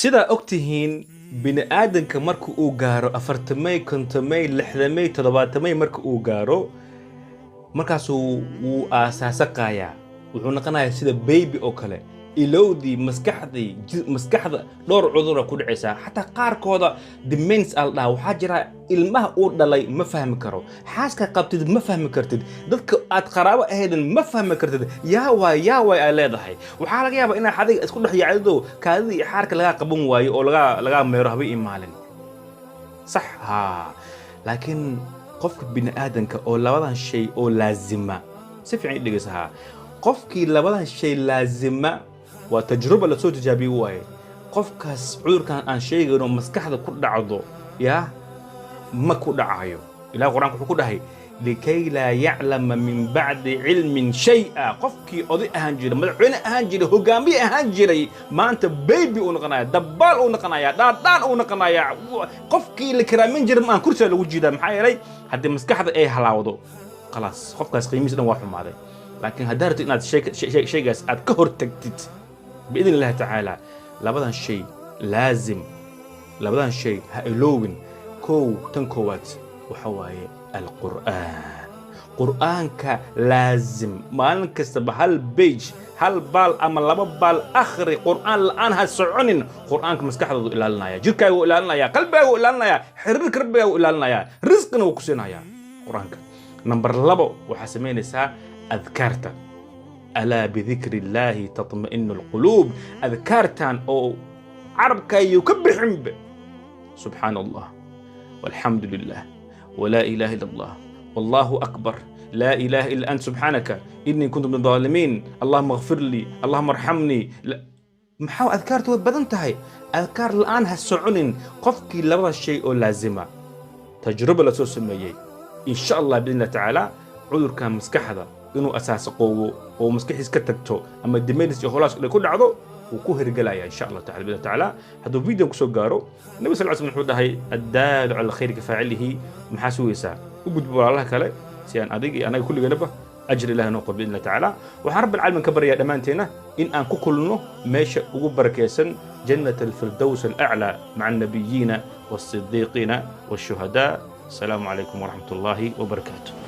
Sidaa ogtihiin, bini aadanka marka uu gaaro 40-may, 50-may, 60-may, 70-may marka uu gaaro, markaasuu wuu aasaasaqayaa, wuxuu noqonayaa sida baby oo kale. Ilowdii, maskaxdii, maskaxda dhowr cudura ku dhacaysaa, xataa qaarkooda dementia aa la dhahaa. Waxaa jira ilmaha uu dhalay ma fahmi karo, xaaska qabtid ma fahmi kartid, dadka aad qaraabo ahaydin ma fahmi kartid. Yaa waay, yaa waay ay leedahay. Waxaa laga yaabaa inaa adiga isku dhex yaacdido, kaadida iyo xaarka lagaa qaban waayo oo lagaa meero haba iyo maalin, sax haa. Laakiin qofka bini aadanka oo labadan shay oo laazima, si fiican i dhegeysa haa, qofkii labadan shay laazima, waa tajruba lasoo tijaabiyey waaye, qofkaas cudurkan aan sheegayno maskaxda ku dhacdo yaa ma ku dhacayo. Ilaah Qur-aanka wuxuu ku dhahay: لكي لا يعلم من بعد علم شيئا. Qofkii oday ahaan jiray, madaxweyne ahaan jiray, hogaamiye ahaan jiray, maanta baby uu noqonaya, dabbaal uu noqonaya, dhaadhaan uu noqonaya. Qofkii la karaamin jiray maan kursiga lagu jiidaa. Maxaa yeelay, haddii maskaxda ay halaawdo, khalaas, qofkaas qiimihiisa dhan waa xumaaday. Laakiin haddaa rabtid inaad shaygaas aad ka hortagtid, بإذن الله تعالى, labadan shay laazim, labadan shay ha iloowin. Kow, tan koowaad waxa waaye Alqur'aan. Qur'aanka laazim, maalin kastaba hal page, hal baal ama laba baal akhri. Qur'aan la'aan ha soconin. Qur'aanka maskaxdoodu ilaalinaya, jirkaaga wuu ilaalinaya, qalbigaaga wuu ilaalinaya, xiriirka Rabbigaa wuu ilaalinaya, risqina wuu ku siinaya Qur'aanka. Number 2, waxaa samaynaysaa adkaarta. ألا بذكر الله تطمئن القلوب. Adkaartan oo carabka ayuu ka bixinbe: سبحان الله والحمد لله ولا إله إلا الله والله أكبر، لا إله إلا أنت سبحانك إني كنت من الظالمين، اللهم اغفر لي، اللهم ارحمني. لا. Maxaa, adkaartu way badan tahay. Adkaar la'aan ha soconin. Qofkii labada shay oo laazima, tajruba lasoo sameeyey, إن شاء الله بإذن الله تعالى, cudurkan maskaxda inuu asaasaqoobo oo maskaxiis ka tagto ama dementia iyo holaas ku dhacdo, wuu ku hirgelaya إن شاء الله تعالى بإذن تعالى. Hadduu video kusoo gaaro, Nabi صلى الله عليه وسلم wuxuu dhahay: الدال على الخير كفاعله. Maxaa sugaysaa? U gudbo walaalaha kale si aan adiga iyo anaga kulliganaba ajir Ilahi noo qor بإذن الله تعالى. Waxaan Rabbi alcaalamiin ka baryaa dhammaanteena in aan ku kulno meesha ugu barakaysan, جنة الفردوس الأعلى، مع النبيين والصديقين والشهداء. السلام عليكم ورحمة الله وبركاته.